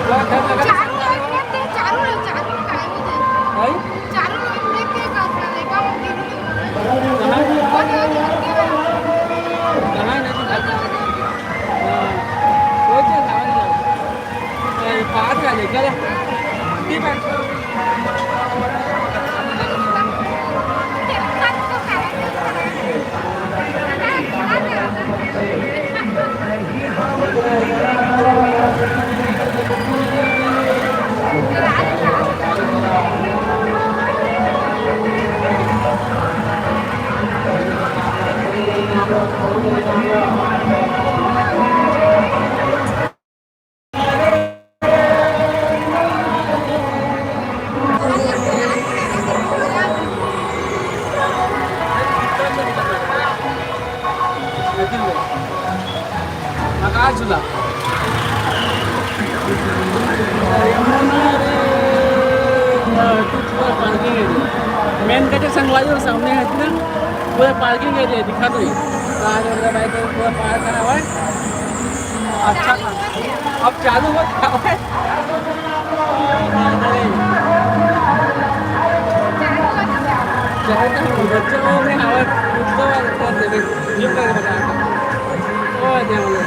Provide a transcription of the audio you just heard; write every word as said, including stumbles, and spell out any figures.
चारों ओर देखते, चारों ओर, चारों ओर काय हो जाए। भाई? चारों ओर देखते, का, का, का, का, कहाँ? कहाँ है? हाँ। वो तो समझ गया। ए, पास आ जाए, चलो। ठीक है। आकाश झूला। मेन का जो संगवारी और सामने है ना, पूरा पार्किंग एरिया दिखा दो। कार वगैरह, बाइक वगैरह, पूरा पार्क खड़ा हुआ है। अच्छा, अब चालू हो गया है। चाहे तो हम बच्चों को भी हवा कुछ तो कर देवे, जो कर बता। ओ, जय बोलो।